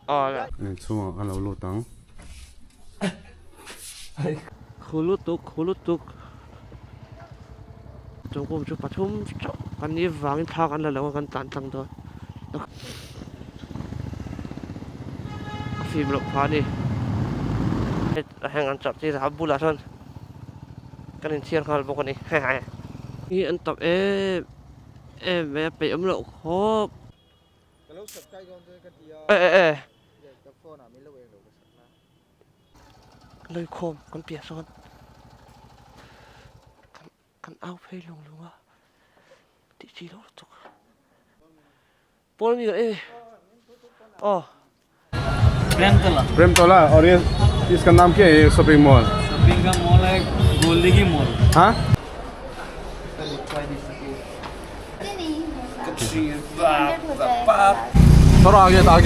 Inchhungah kan lo lut ang. Khu lutuk khu lutuk chung kum chu pathum chauh kan nih vangin thla kan la lo a kan tlan tlang dawn a fim loh phah a ni heng an chawrh chi a bulah sawn kan inchhiar nghal bawk a ni hi an tap em em mai a peih awm loh khawp. E e e Lawihkhawm kan piah sawn kan kan au phei lung lung a tih chi loh lutuk pawl mi e aw. Premtola Premtola और ये इसका नाम क्या है ये shopping mall shopping का मॉल है गोल्डी मॉल हाँ थोड़ा आगे आगे।